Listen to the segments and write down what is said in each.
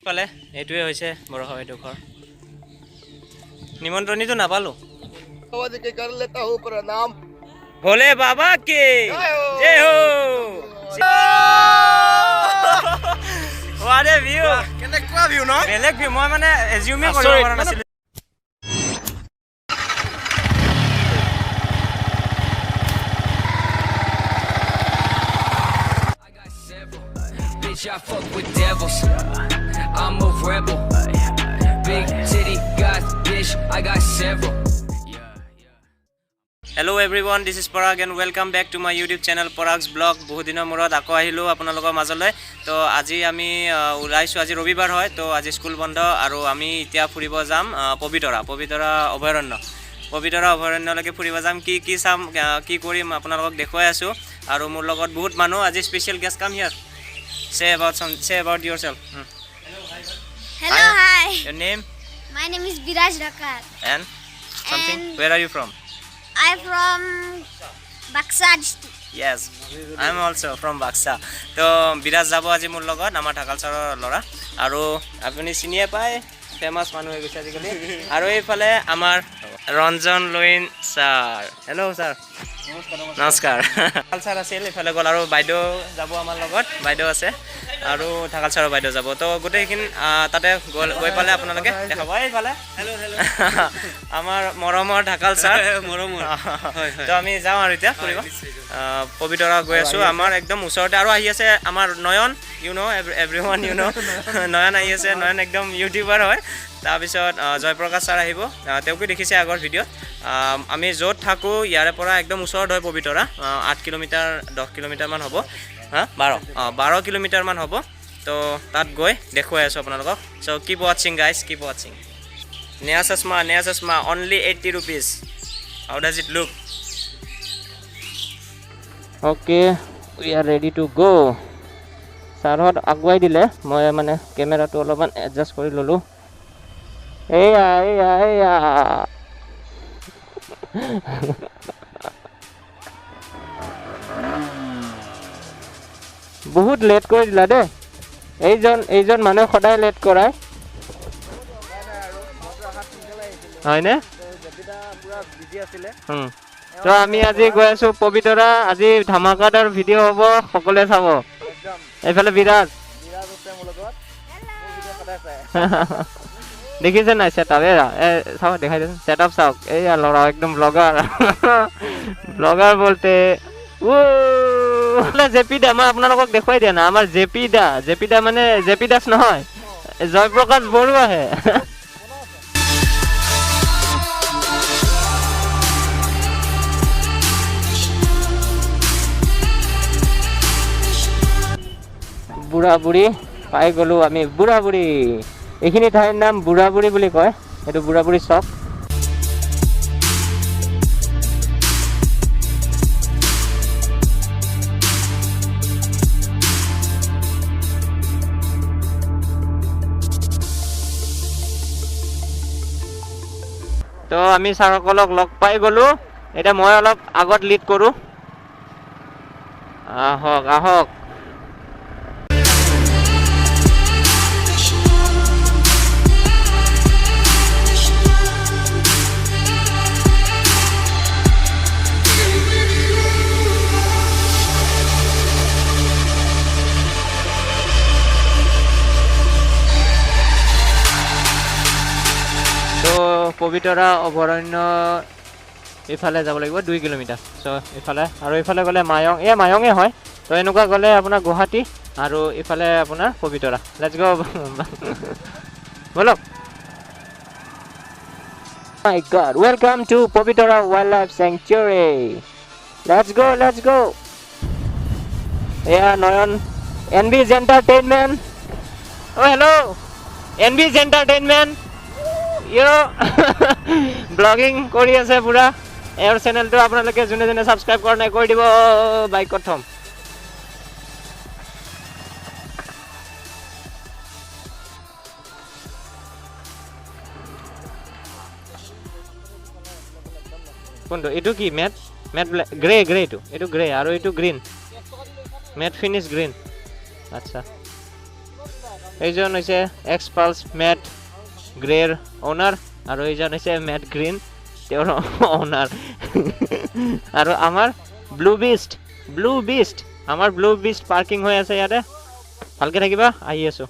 পালে এইটোৱে হৈছে বৰষা বাইদেউ ঘৰ। নিমন্ত্ৰণীটো নাপালোঁ। के कर लेता हूँ प्रणाम। भोले बाबा के जय हो। What a view! কেনেকুৱা ভিউ ন? বেলেগ ভিউ, মই মানে এজিউমে কৰিব আচৰিত, পৰা নাছিলো। Bitch, I fuck with devils. I'm a rebel. Big titty got bitch, I got several. Hello everyone, this is Parag and welcome back to my YouTube channel Parag's Vlog. বহুত দিনৰ মূৰত আকৌ আহিলোঁ আপোনালোকৰ মাজলৈ। তো আজি আমি ওলাইছোঁ, আজি ৰবিবাৰ হয়, তো আজি স্কুল বন্ধ আৰু আমি এতিয়া ফুৰিব যাম পবিতৰা অভয়াৰণ্য। পবিতৰা অভয়াৰণ্যলৈকে ফুৰিব যাম। কি কি চাম, কি কৰিম আপোনালোকক দেখুৱাই আছোঁ। আৰু মোৰ লগত বহুত মানুহ আজি, special guest. Come here, say about yourself. Hello, hi. Your name? My name is Biraj Rakar. And something. And- Where are you from? I'm from Baksa district. Yes, I am also from Baksa. তো বিৰাজ যাব আজি মোৰ লগত, আমাৰ ঢাকাল ছাৰৰ ল'ৰা আৰু আপুনি চিনিয়ে পায়, ফেমাছ মানুহ হৈ গৈছে আজিকালি। আৰু এইফালে আমাৰ ৰঞ্জন লইন ছাৰ। হেল্ল' ছাৰ, নমস্কাৰ। ঢাকাল ছাৰ আছিল, এইফালে গ'ল। আৰু বাইদেউ যাব আমাৰ লগত, বাইদেউ আছে আৰু ঢাকাল ছাৰৰ বাইদেউ যাব। তো গোটেইখিনি তাতে গৈ পালে আপোনালোকে দেখাব। এইফালে আমাৰ মৰমৰ ঢাকাল ছাৰ। মৰমৰ। তো আমি যাওঁ আৰু এতিয়া ফুৰিব পবিতৰা গৈ আছোঁ, আমাৰ একদম ওচৰতে। আৰু আহি আছে আমাৰ নয়ন, you know everyone, you know নয়ন আহি আছে। নয়ন একদম ইউটিউবাৰ হয়। তাৰপিছত জয়প্ৰকাশ ছাৰ আহিব, তেওঁকো দেখিছে আগৰ ভিডিঅ'ত। আমি য'ত থাকোঁ ইয়াৰে পৰা একদম ওচৰত হয় পবিতৰা, 8 কিলোমিটাৰ 10 কিলোমিটাৰমান হ'ব। হা, 12, অঁ, 12 কিলোমিটাৰমান হ'ব। তো তাত গৈ দেখুৱাই আছোঁ আপোনালোকক। So keep watching, guys, keep watching. नया चश्मा, नया चश्मा, only 80 rupees. How does it look? Okay, we are ready to go. ছাৰহঁত আগুৱাই দিলে, মই মানে কেমেৰাটো অলপমান এডজাষ্ট কৰি ল'লোঁ। এইয়া এইয়া এইয়া, বহুত লেট কৰি দিলা দেই। এইজন মানুহে সদায় লেট কৰায়, হয়নে? তো আমি আজি গৈ আছো পবিতৰা। আজি ধামাকাদাৰ ভিডিঅ' হ'ব, সকলোৱে চাব। এইফালে বিৰাজ দেখিছে নাই? ছেট আপ এয়া, এ চাওক, দেখাই দিছোন ছেট আপ চাওক। এইয়া ল'ৰা একদম ব্লগাৰ, ব্লগাৰ বলতে জে পি দা। মই আপোনালোকক দেখুৱাই দিয়া নাই, আমাৰ জে পি দা। জে পি দা মানে জে পি দাস নহয়, জয়প্ৰকাশ বৰুৱাহে। বুঢ়া বুঢ়ী পাই গ'লো আমি। বুঢ়া বুঢ়ী, এইখিনি ঠাইৰ নাম বুঢ়া বুঢ়ী বুলি কয়। এইটো বুঢ়া বুঢ়ী চক। তো আমি ছাৰসকলক লগ পাই গ'লো। এতিয়া মই অলপ আগত লিড কৰোঁ। আহক আহক। তো পবিতৰা অভয়াৰণ্য এইফালে যাব লাগিব 2 কিলোমিটাৰ। চ' এইফালে আৰু এইফালে গ'লে মায়ং, এই মায়ঙে হয়। তো এনেকুৱা গ'লে আপোনাৰ গুৱাহাটী আৰু ইফালে আপোনাৰ পবিতৰা। Let's go, ব'লক। My God, welcome to Pobitora Wildlife Sanctuary. Let's go, let's go. এয়া নয়ন, এন বিজ এণ্টাৰটেইনমেণ্ট। অ' হেল্ল', এন বিজ এণ্টাৰটেইনমেণ্ট, ইয় ব্লগিং কৰি আছে পুৰা। এওঁৰ চেনেলটো আপোনালোকে যোনে যোনে ছাবস্ক্ৰাইব কৰা নাই কৰি দিব। বাইকত থ'ম। কোনটো এইটো? কি মেট মেট গ্ৰে, গ্ৰে এইটো, এইটো গ্ৰে আৰু এইটো গ্ৰীণ, মেট ফিনিছ গ্ৰীণ। আচ্ছা। এইজন হৈছে এক্সপালছ মেট গ্ৰেৰ অ'নাৰ আৰু এইজন হৈছে মেট গ্ৰীণ, তেওঁৰ অ'নাৰ। আৰু আমাৰ ব্লু বিষ্ট, ব্লু বিষ্ট, আমাৰ ব্লু বিষ্ট পাৰ্কিং হৈ আছে ইয়াতে। ভালকে থাকিবা, আহি আছোঁ।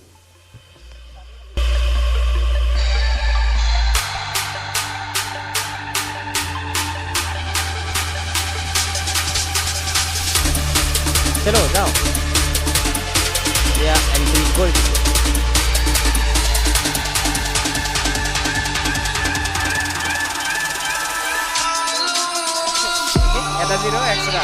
চলো যাওঁ, এতিয়া এণ্ট্ৰি কৰি দিছোঁ। এটা জিৰ' এক্সট্ৰা।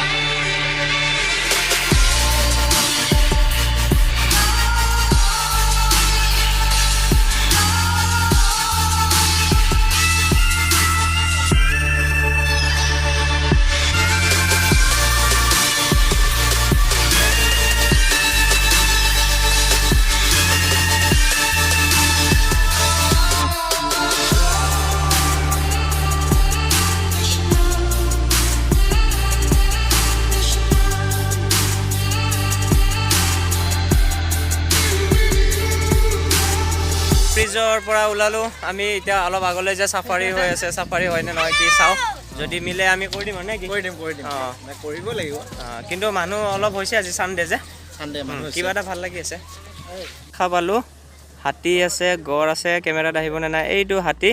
ফ্ৰিজৰ পৰা ওলালোঁ আমি। এতিয়া অলপ আগলৈ যে চাফাৰী হৈ আছে, চাফাৰী হয়নে নহয় কি চাওঁ, যদি মিলে আমি কৰি দিম, নে কি? কৰি দিম, কৰি দিম। অঁ। মানে কৰিব লাগিব। অঁ, কিন্তু মানুহ অলপ হৈছে আজি, চানডে যে। চানডে মানুহ হৈছে। কিবা এটা ভাল লাগি আছে। দেখা পালোঁ হাতী আছে, গড় আছে। কেমেৰাত আহিবনে নাই? এইটো হাতী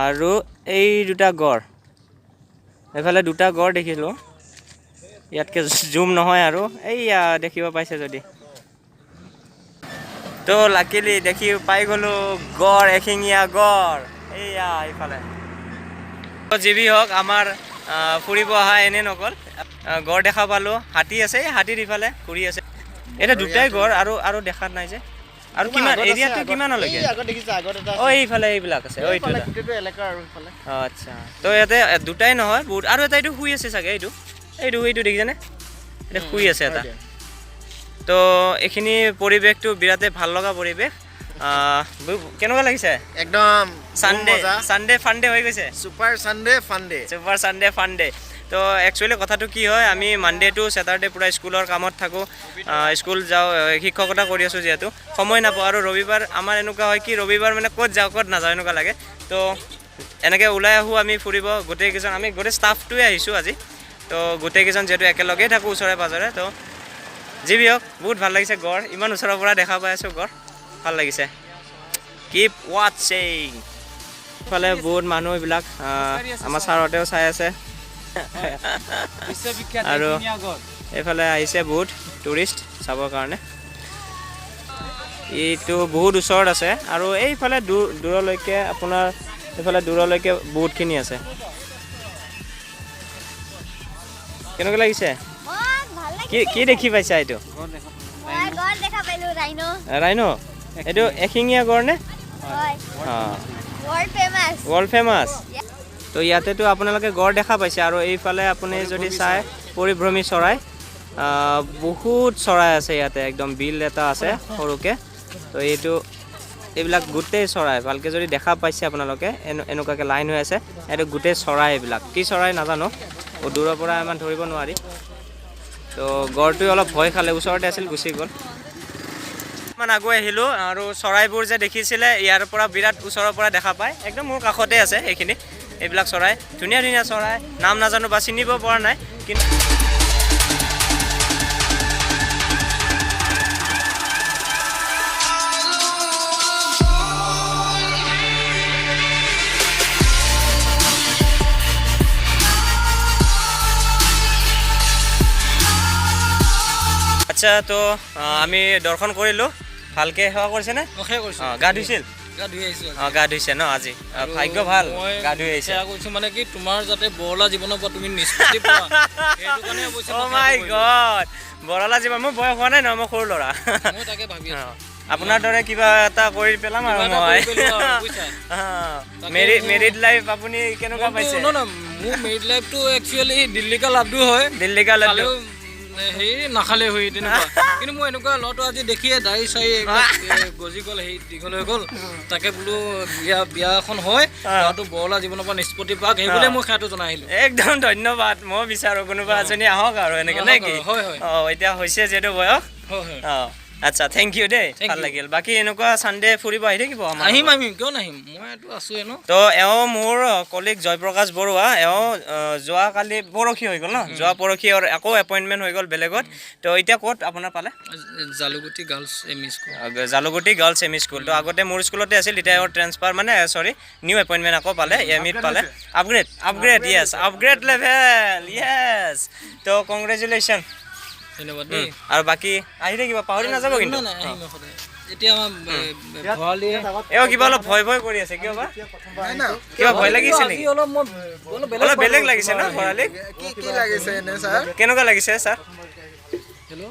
আৰু এই দুটা গড়। এইফালে দুটা গড় দেখিলোঁ, ইয়াতকৈ জুম নহয় আৰু। এইয়া দেখিব পাইছে যদি। তো লাকিলি দেখি পাই গ'লো গড়, এশিঙীয়া গড়, এইয়া এইফালে। যি বি হওক, আমাৰ ফুৰিব অহা এনেই নগ'ল। গড় দেখা পালোঁ, হাতী আছে, এই হাতীৰ ইফালে ঘূৰি আছে। এতিয়া দুটাই গড় আৰু দেখা নাই যে আৰু কিমান আগত আছে, এৰিয়াটো আগত। কিমানলৈকে? এই আগত দেখিছা, আগত এটা অ, এইফালে এইবিলাক আছে। অ, এইটো এইফালে এটা। গোটেইটো এলেকা আৰু সেইফালে। অ, আচ্ছা, তো ইয়াতে দুটাই নহয়, বহুত। আৰু এটা এইটো শুই আছে চাগে, এইটো দেখিছেনে? এইটো শুই আছে এটা। হয়। তো এইখিনি পৰিৱেশটো বিৰাটেই ভাল লগা পৰিৱেশ। কেনেকুৱা লাগিছে? একদম। চানডে চানডে ফানডে হৈ গৈছে। Super Sunday funday. Super Sunday funday. তো একচুৱেলি কথাটো কি হয়, আমি মানডে টু ছেটাৰডে পূৰা স্কুলৰ কামত থাকোঁ, স্কুল যাওঁ, শিক্ষকতা কৰি আছোঁ যিহেতু সময় নাপাওঁ। আৰু ৰবিবাৰ আমাৰ এনেকুৱা হয় কি, ৰবিবাৰ মানে ক'ত যাওঁ ক'ত নাযাওঁ এনেকুৱা লাগে। তো এনেকৈ ওলাই আহোঁ আমি ফুৰিব গোটেইকেইজন, আমি গোটেই ষ্টাফটোৱে আহিছোঁ আজি। তো গোটেইকেইজন যিহেতু একেলগেই থাকোঁ ওচৰে পাঁজৰে। তো যি বি হওক, বহুত ভাল লাগিছে। গড় ইমান ওচৰৰ পৰা দেখা পাই আছোঁ, গড় ভাল লাগিছে। কিপ ৱাটছিং। ইফালে বহুত মানুহ এইবিলাক আমাৰ ছাৰহঁতেও চাই আছে আৰু এইফালে আহিছে বহুত টুৰিষ্ট চাবৰ কাৰণে। এইটো বহুত ওচৰত আছে আৰু এইফালে দূৰ দূৰলৈকে, আপোনাৰ এইফালে দূৰলৈকে বহুতখিনি আছে। কেনেকুৱা লাগিছে? বহুত ভাল কি লাগিছে। কি দেখি পাইছা এইটো? মই গড় দেখা পাইলো, ৰাইনো। ৰাইনো, এইটো এশিঙীয়া গড় নে? হয়। অঁ। World famous. World famous. তো ইয়াতেতো আপোনালোকে গড় দেখা পাইছে আৰু এইফালে আপুনি যদি চাই পৰিভ্ৰমী চৰাই, বহুত চৰাই আছে ইয়াতে। একদম বিল এটা আছে সৰুকৈ। তো এইবিলাক গোটেই চৰাই ভালকৈ যদি দেখা পাইছে আপোনালোকে, এনেকুৱাকৈ লাইন হৈ আছে। এইটো গোটেই চৰাই, এইবিলাক কি চৰাই নাজানো, দূৰৰ পৰা ইমান ধৰিব নোৱাৰি। তো গড়টোৱে অলপ ভয় খালে, ওচৰতে আছিল, গুচি গ'ল। অকণমান আগুৱাই আহিলোঁ আৰু চৰাইবোৰ যে দেখিছিলে ইয়াৰ পৰা বিৰাট ওচৰৰ পৰা দেখা পায়, একদম মোৰ কাষতে আছে এইখিনি। এইবিলাক চৰাই ধুনীয়া ধুনীয়া চৰাই, নাম নাজানো বা চিনিব পৰা নাই কিন্তু। আচ্ছা, তো আমি দৰ্শন কৰিলোঁ। ভালকে সেৱা কৰিছেনে? সেৱা কৰিছোঁ। অঁ, গা ধুইছিল? গা ধুই আহিছোঁ। অঁ, গা ধুইছে ন আজি? ভাগ্য ভাল, মই গা ধুই আহিছে। সেৱা কৰিছোঁ মানে কি, তোমাৰ যাতে বৰলা জীৱনৰ পৰা তুমি নিষ্পত্তি পোৱা, সেইটো কাৰণে অৱশ্যে অ' মই মাই সেৱাটো কৰিলোঁ। গড, বৰলা জীৱন! মোৰ বয়স হোৱা নাই নহয়, মই সৰু ল'ৰা। মই তাকে ভাবি আছোঁ। অঁ, আপোনাৰ দৰে কিবা এটা কৰি পেলাম আৰু কিবা এটা মই কৰি পেলোৱা আৰু, বুজিছা? তাকে মেৰিড লাইফ আপুনি কেনেকুৱা পাইছে? নহয়, মোৰ মেৰিড লাইফটো একচুৱেলি দিল্লী কা লাড্ডু হয়। দিল্লী কা লাড্ডু। খালেও হেৰি, নাখালে হৈ তেনেকুৱা। কিন্তু মই এনেকুৱা ল'ৰাটো আজি দেখিয়ে দাড়ি চাৰি এইবিলাক, গজি গ'ল, হেৰি দীঘল হৈ গ'ল, তাকে বোলো বিয়া এখন হয়, ল'ৰাটো বৰলা জীৱনৰ পৰা নিষ্পত্তি পাওক, সেই বুলিয়ে মই সেৱাটো জনাই আহিলোঁ। একদম ধন্যবাদ। মই বিচাৰোঁ কোনোবা এজনী আহক আৰু এনেকে, নে আহক কি? আৰু, হয়, হয়। অঁ, এতিয়া হৈছে যিহেতু বয়স। হয়, হয়। অঁ। আচ্ছা, thank U দেই। Thank ভাল you. লাগিল। বাকী এনেকুৱা চানডে ফুৰিব আহি থাকিব আমাৰ আহিম। লগত। আহিম, কিয় নাহিম? মইতো আছোৱে ন। তো এওঁ মোৰ কলিগ জয়প্ৰকাশ বৰুৱা। এওঁ যোৱাকালি পৰহি হৈ গ'ল ন, যোৱা পৰহি এওঁৰ আকৌ এপইণ্টমেণ্ট হৈ গ'ল বেলেগত। তো এতিয়া ক'ত আপোনাৰ পালে? Jaluguti girls M E school. Jaluguti girls M E school. তো আগতে মোৰ স্কুলতে আছিল, এতিয়া এওঁৰ ট্ৰেন্সফাৰ, মানে চৰি, নিউ এপইণ্টমেণ্ট আকৌ পালে, এম ইত পালে। Upgrade, upgrade, yes, upgrade level, yes. তো কংগ্ৰেচুলেশ্যন। ধন্যবাদ দেই। আৰু বাকী আহি থাকিব, পাহৰি নাযাব কিন্তু। নাই নাই, আহিম সদায়। এতিয়া আমাৰ ভৰালি এওঁ কিবা অলপ ভয় ভয় কৰি আছে, কিয় বা? কিবা ভয় লাগিছে আজি নেকি? অলপ মই অলপ বেলেগ অলপ বেলেগ লাগিছে ন ভৰালিক? কি কি লাগিছে এনে ছাৰ? কেনেকুৱা লাগিছে ছাৰ? হেল্ল'।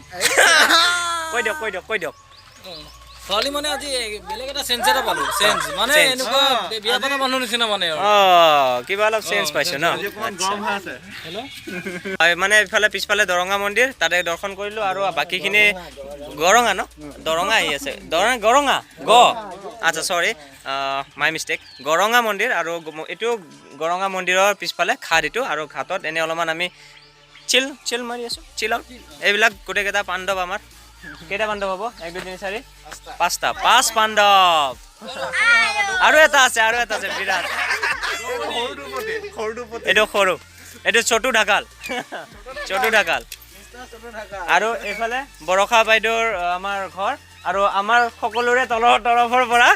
কৈ দিয়ক, কৈ দিয়ক, কৈ দিয়ক। ভৰালি মানে আজি বেলেগ এটা চেঞ্চ এটা পালো, চেঞ্জ মানে চেঞ্জ। এনেকুৱা বিয়া পতা মানুহ নিচিনা মানে আৰু। অঁ, কিবা অলপ চেঞ্জ পাইছো ন? আচ্ছা। হেল্ল'। হয়, মানে ইফালে পিছফালে দৰঙা মন্দিৰ, তাতে দৰ্শন কৰিলোঁ আৰু বাকীখিনি গৰঙা ন, দৰঙা আহি আছে, দৰঙা, গৰঙা, গ, আচ্ছা, চৰি, মাই মিষ্টেক। গৰঙা মন্দিৰ আৰু এইটো গৰঙা মন্দিৰৰ পিছফালে ঘাট এইটো। আৰু ঘাটত এনেই অলপমান আমি চিল চিল মাৰি আছোঁ, চিল আউট। এইবিলাক গোটেইকেইটা পাণ্ডৱ আমাৰ। কেইটা পাণ্ডৱ হ'ব? এক, দুই, তিনি, চাৰি, পাঁচটা, পাঁচ পাণ্ডৱ। আৰু এটা আছে, আৰু এটা আছে বিৰাট। এইটো সৰু, এইটো চটু ঢাকাল, চটু ঢাকাল। আৰু এইফালে বৰষা বাইদেউৰ আমাৰ ঘৰ। আৰু আমাৰ সকলোৰে তলৰ তৰফৰ পৰা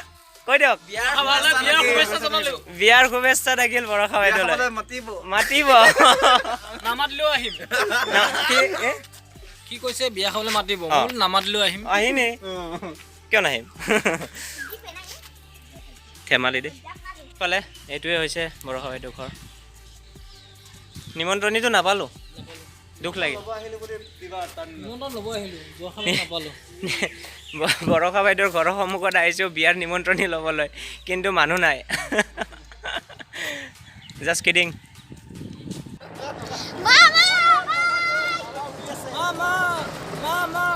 কৈ দিয়ক। বিয়াৰ শুভেচ্ছা জনালো। বিয়াৰ শুভেচ্ছা থাকিল বৰষা বাইদেউলৈ। মাতিব। মাতিব। নামাতিলেও আহিম। কি এ? কি কৈছে? বিয়া খাবলৈ মাতিব। মই বোলো নামাতিলেও আহিম। আহিমেই, কিয় নাহিম? ধেমালি দেই। ফালে এইটোৱে হৈছে বৰষা বাইদেউ ঘৰ। নিমন্ত্ৰণীটো নাপালোঁ, দুখ লাগিল। নিমন্ত্ৰণ ল'ব আহিলো, যোৱাকালি নাপালো। বৰষা বাইদেউৰ ঘৰৰ সন্মুখত আহিছোঁ বিয়াৰ নিমন্ত্ৰণী ল'বলৈ, কিন্তু মানুহ নাই। Just kidding. মামা। মামা,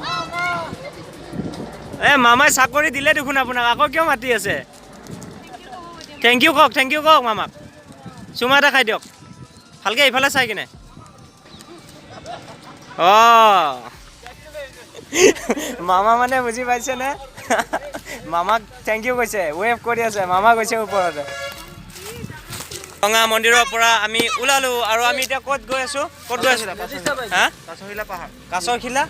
মামা। এ মামাই চাকৰি দিলে দেখোন আপোনাক, আকৌ কিয় মাতি আছে? Thank U কওক, thank U কওক মামাক। চুমা এটা খাই দিয়ক ভালকে, ইফালে চাই কিনে। অঁ, মামা মানে বুজি পাইছেনে? মামাক thank U কৈছে, ৱেভ কৰি আছে। মামা গৈছে ওপৰতে। ৰঙা মন্দিৰৰ পৰা আমি ওলালো আৰু আমি এতিয়া ক'ত গৈ আছো? ক'ত গৈ আছো? হা? কাছহিলা পাহাৰ। কাছৰখিলা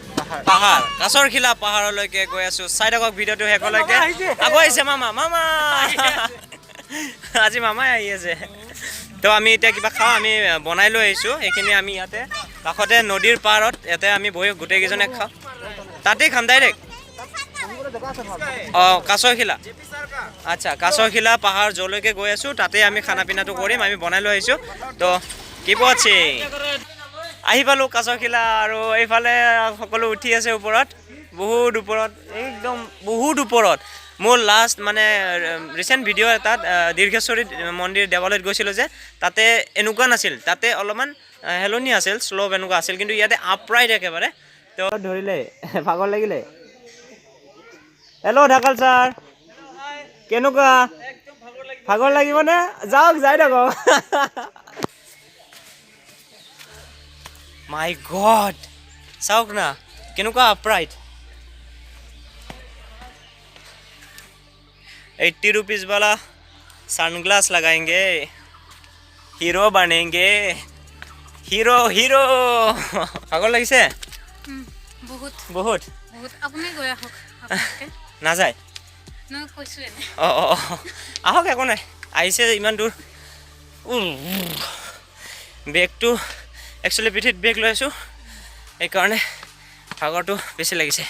পাহাৰ, কাছৰখিলা পাহাৰলৈকে গৈ আছো। চাই থাকক ভিডিঅ'টো শেষলৈকে। আকৌ আহিছে মামা, মামা আজি মামাই আহি আছে। তো আমি এতিয়া কিবা খাওঁ, আমি বনাই লৈ আহিছোঁ এইখিনি। আমি ইয়াতে কাষতে নদীৰ পাৰত ইয়াতে আমি বহি গোটেইকেইজনে খাওঁ, তাতেই খাম ডাইৰেক্ট। অঁ, কাছৰখিলা, আচ্ছা, কাছৰখিলা পাহাৰ য'লৈকে গৈ আছোঁ তাতে আমি খানা পিনাটো কৰিম। আমি বনাই লৈ আহিছোঁ। তো কিপ ৱাচিং। আহি পালোঁ কাছৰখিলা আৰু এইফালে সকলো উঠি আছে ওপৰত, বহুত ওপৰত, একদম বহুত ওপৰত। মোৰ লাষ্ট মানে ৰিচেণ্ট ভিডিঅ' এটাত দীৰ্ঘেশ্বৰী মন্দিৰ দেৱালয়ত গৈছিলোঁ যে, তাতে এনেকুৱা নাছিল, তাতে অলপমান হেলনীয়া আছিল, শ্ল'প এনেকুৱা আছিল, কিন্তু ইয়াতে আপৰাইট একেবাৰে। তো ধৰিলে ভাগৰ লাগিলে। হেল্ল' ঢাকাল ছাৰ, কেনেকুৱা ভাগৰ লাগিবনে? যাওক, যাই থাকক। মাই গড, চাওক না কেনেকুৱা আপৰাইট। 80 रुपीज़ वाला सनग्लास लगाएंगे, हीरो बनेंगे, हीरो हीरो। ভাগৰ লাগিছে? বহুত। বহুত। বহুত। আপুনি গৈ আহক আপোনালোকে। নাযায়? নহয়, কৈছোঁ এনে। অঁ অঁ অঁ, আহক, একো নাই, আহিছে ইমান দূৰ। বেগটো একচুৱেলি পিঠিত বেগ লৈ আছোঁ, সেইকাৰণে ভাগৰটো বেছি লাগিছে।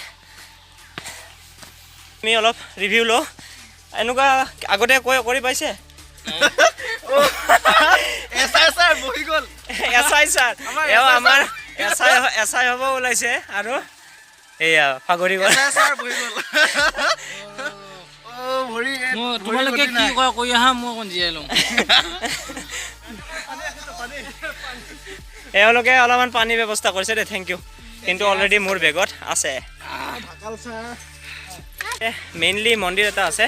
আমি অলপ ৰিভিউ লওঁ। এনেকুৱা আগতে কৈ কৰি পাইছে? এছ I sir বহি গ'ল। এছ I sir, এওঁ আমাৰ এছ I হ'ব ওলাইছে আৰু এয়া ভাগৰি গ'ল। এছ I sir বহি গ'ল। অ' ভৰি মই ভৰি তোমালোকে গতি কি নাই। কৰা কৰি আহা, মই অকণ জীয়াই লওঁ। এওঁলোকে অলপমান পানীৰ ব্যৱস্থা কৰিছে দেই, thank U. কিন্তু অলৰেডি মোৰ বেগত আছে। ঢাকাল ছাৰ। মেইনলি মন্দিৰ এটা আছে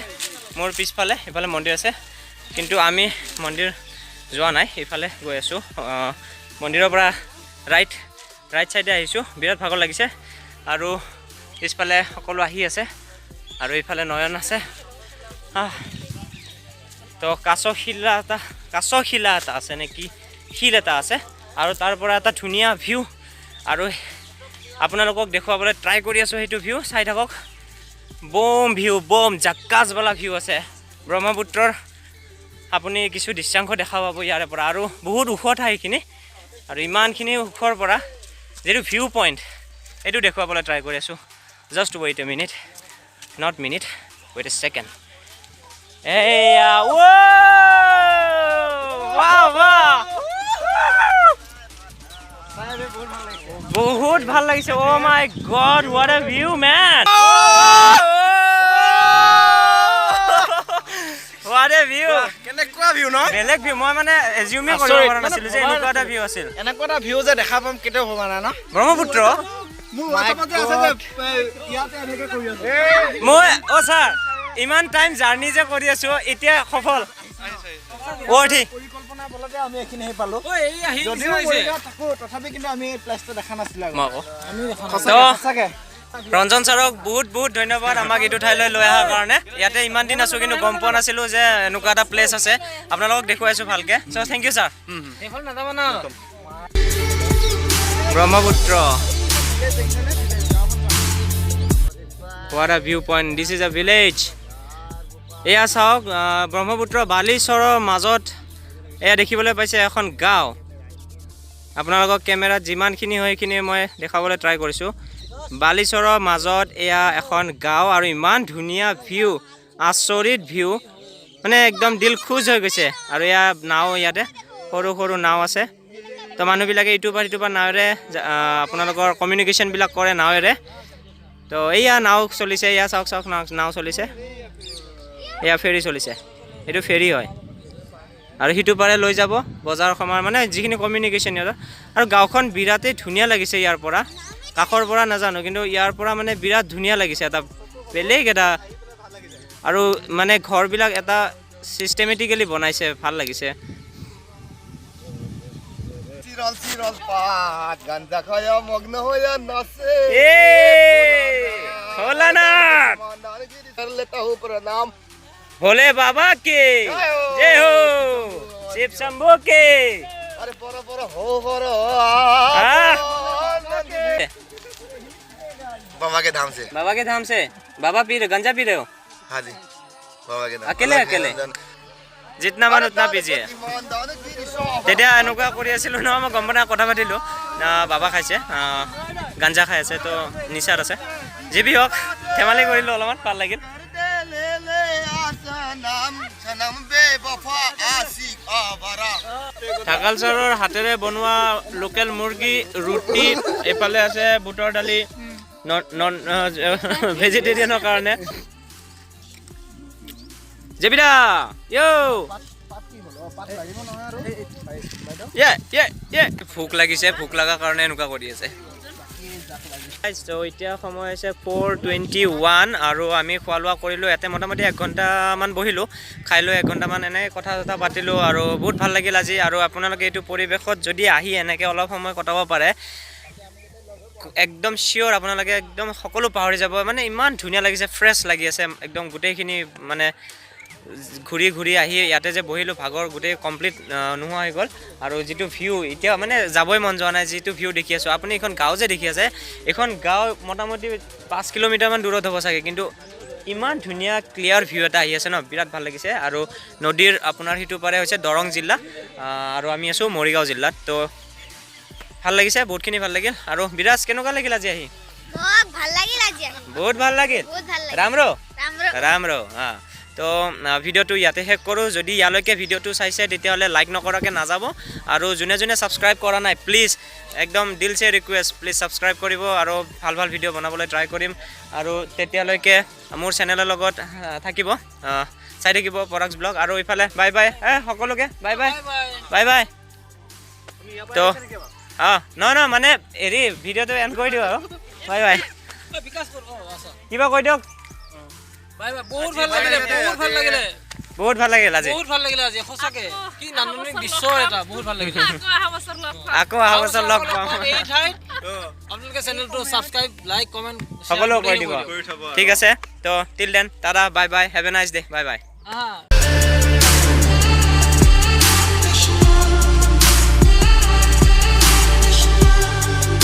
মোৰ পিছফালে, এইফালে মন্দিৰ আছে, কিন্তু আমি মন্দিৰ যোৱা নাই, এইফালে গৈ আছোঁ। মন্দিৰৰ পৰা ৰাইট চাইডে আহিছোঁ। বিৰাট ভাগৰ লাগিছে আৰু পিছফালে সকলো আহি আছে আৰু এইফালে নয়ন আছে। তো কাছশিলা এটা আছে নে কি শিল এটা আছে আৰু তাৰ পৰা এটা ধুনীয়া ভিউ আৰু আপোনালোকক দেখুৱাবলৈ ট্ৰাই কৰি আছোঁ। সেইটো ভিউ চাই থাকক। বম ভিউ, বম জাক্কাজৱালা ভিউ আছে। ব্ৰহ্মপুত্ৰৰ আপুনি কিছু দৃশ্যাংশ দেখা পাব ইয়াৰে পৰা। আৰু বহুত ওখ ঠাইখিনি আৰু ইমানখিনি ওখৰ পৰা যিটো ভিউ পইণ্ট, এইটো দেখুৱাবলৈ ট্ৰাই কৰি আছোঁ। Just wait a minute, not minute, wait a second. এয়া, বাহ বাহ, বহুত ভাল লাগিছে। Oh my God, what a view, man, what a view! কেনেকুৱা ভিউ ন? বেলেগ ভিউ। মই মানে এজিউমে কৰিব আচৰিত, পৰা মানে নাছিলো যে ভবা এনেকুৱা এটা নাছিলো। ভিউ আছিল। এনেকুৱা এটা ভিউ যে দেখা পাম কেতিয়াও ভবা নাই ন। ব্ৰহ্মপুত্ৰ। মোৰ হোৱাটছএপতে আছে যে ইয়াতে এনেকে কৰি আছো। মই অ' ছাৰ, ইমান টাইম জাৰ্ণি যে কৰি আছো, এতিয়া সফল ৱৰ্থি। পৰিকল্পনা বলতে আমি এইখিনি আহি পালো। ঐ, এই আহি যদিও আহিছে। মৰিগাঁৱত থাকো, তথাপি কিন্তু আমি এই প্লেচটো দেখা নাছিলো আগতে। মই আকৌ সঁচাকে। তো সঁচাকে। ৰঞ্জন ছাৰক বহুত বহুত ধন্যবাদ আমাক এইটো ঠাইলৈ লৈ অহাৰ কাৰণে। ইয়াতে ইমান দিন আছোঁ, কিন্তু গম পোৱা নাছিলোঁ যে এনেকুৱা এটা প্লেচ আছে। আপোনালোকক দেখুৱাইছোঁ ভালকৈ। চ' thank U sir. সেইফালে নাযাবা না। Brahmaputra. What a view point! This is a village. এয়া চাওক, ব্ৰহ্মপুত্ৰ বালিচৰৰ মাজত এয়া দেখিবলৈ পাইছে এখন গাঁও। আপোনালোকক কেমেৰাত যিমানখিনি হয় সেইখিনি মই দেখাবলৈ ট্ৰাই কৰিছোঁ। বালিচৰৰ মাজত এয়া এখন গাঁও আৰু ইমান ধুনীয়া ভিউ, আচৰিত ভিউ, মানে একদম দিল খুচ হৈ গৈছে। আৰু এয়া নাও, ইয়াতে সৰু সৰু নাও আছে। তো মানুহবিলাকে ইটোৰ পৰা সিটোৰ পৰা নাৱেৰে আপোনালোকৰ কমিউনিকেশ্যনবিলাক কৰে নাৱেৰে। তো এইয়া নাও চলিছে। এয়া চাওক চাওক, নাও নাও চলিছে। এয়া ফেৰী চলিছে। এইটো ফেৰী হয় আৰু সিটো পাৰে লৈ যাব বজাৰ সমাৰ, মানে যিখিনি কমিউনিকেশ্যন সিহঁতৰ। আৰু গাঁওখন বিৰাটেই ধুনীয়া লাগিছে ইয়াৰ পৰা। কাষৰ পৰা নাজানো, কিন্তু ইয়াৰ পৰা মানে বিৰাট ধুনীয়া লাগিছে। এটা বেলেগ এটা আৰু মানে ঘৰবিলাক এটা ছিষ্টেমেটিকেলি বনাইছে, ভাল লাগিছে। চিরল চিরল পাত গাঞ্জা খায়া মগ্ন হইয়া নাচে। এ ভোলানাথ! कर लेता हूँ प्रणाम। भोले बाबा के जय हो। जय हो, शिव शंभू के। अरे বড় বড় हो বড়। আহ! बाबा के धाम से। बाबा के धाम से। बाबा पी रहे, गंजा पी रहे हो? हाँ जी, बाबा के धाम। अकेले अकेले? जितना मन उतना पीजिए। তেতিয়া এনেকুৱা কৰি আছিলোঁ ন, মই গম পোৱা নাই, কথা পাতিলোঁ। বাবা খাইছে, গাঞ্জা খাই আছে, তো নিচাত আছে। যি বি হওক, ধেমালি কৰিলোঁ অলপমান, ভাল লাগিল। सनम बेवफा आशिक आवारा। ঢাকাল ছাৰৰ হাতেৰে বনোৱা লোকেল মুৰ্গী, ৰুটি, এইফালে আছে বুটৰ দালি নন নন ভেজিটেৰিয়ানৰ কাৰণে। জেবিদা য়ৌ, ইয়ে ইয়ে ইয়ে, ভোক লাগিছে। ভোক লগাৰ কাৰণে এনেকুৱা কৰি আছে। ত' এতিয়া সময় হৈছে 4:21 আৰু আমি খোৱা লোৱা কৰিলোঁ। ইয়াতে মোটামুটি এক ঘণ্টামান বহিলোঁ, খাই লৈ এক ঘণ্টামান এনেই কথা চথা পাতিলোঁ আৰু বহুত ভাল লাগিল আজি। আৰু আপোনালোকে এইটো পৰিৱেশত যদি আহি এনেকৈ অলপ সময় কটাব পাৰে, একদম চিয়'ৰ আপোনালোকে একদম সকলো পাহৰি যাব। মানে ইমান ধুনীয়া লাগিছে, ফ্ৰেছ লাগি আছে একদম গোটেইখিনি। মানে ঘূৰি ঘূৰি আহি ইয়াতে যে বহিলোঁ, ভাগৰ গোটেই কমপ্লিট নোহোৱা হৈ গ'ল। আৰু যিটো ভিউ, এতিয়া মানে যাবই মন যোৱা নাই, যিটো ভিউ দেখি আছোঁ। আপুনি এইখন গাঁও যে দেখি আছে, এইখন গাঁও মোটামুটি 5 কিলোমিটাৰমান দূৰত হ'ব চাগে, কিন্তু ইমান ধুনীয়া ক্লিয়াৰ ভিউ এটা আহি আছে ন, বিৰাট ভাল লাগিছে। আৰু নদীৰ আপোনাৰ সিটো পাৰে হৈছে দৰং জিলা আৰু আমি আছোঁ মৰিগাঁও জিলাত। তো ভাল লাগিছে, বহুতখিনি ভাল লাগিল। আৰু বিৰাজ, কেনেকুৱা লাগিল আজি আহি? মোক ভাল লাগিল আজি আহি। বহুত ভাল লাগিল। বহুত ভাল লাগিল। राम्रो। राम्रो। राम्रो। তো ভিডিঅ'টো ইয়াতে শেষ কৰোঁ। যদি ইয়ালৈকে ভিডিঅ'টো চাইছে, তেতিয়াহ'লে লাইক নকৰাকৈ নাযাব। আৰু যোনে যোনে ছাবস্ক্ৰাইব কৰা নাই, প্লিজ, একদম दिल से ৰিকুৱেষ্ট, প্লিজ ছাবস্ক্ৰাইব কৰিব। আৰু ভাল ভাল ভিডিঅ' বনাবলৈ ট্ৰাই কৰিম। আৰু তেতিয়ালৈকে মোৰ চেনেলৰ লগত থাকিব, চাই থাকিব পৰাগছ ব্লগ। আৰু ইফালে বাই বাই, এ সকলোকে বাই বাই, বাই বাই। তো অঁ, নহয় নহয়, মানে হেৰি ভিডিঅ'টো এণ্ড কৰি দিওঁ আৰু বাই বাই। বিকাশ কৰ, অ আচ্ছা। কিবা কৈ দিয়ক। Bye bye. বহুত ভাল লাগিলে, বহুত ভাল লাগিলে। বহুত ভাল লাগিল আজি। বহুত ভাল লাগিলে আজি, সঁচাকে কি নান্দনিক দৃশ্য এটা, বহুত ভাল লাগিলে। আকৌ অহা বছৰ লগ পাম। আকৌ অহা বছৰ লগ পাম। এই ঠাইত। আপোনালোকে চেনেলটো ছাবস্ক্ৰাইব, লাইক, কমেণ্ট সকলো কৰি দিব। ঠিক আছে, তো till then, tata, bye bye, have a nice day, bye bye. আহা।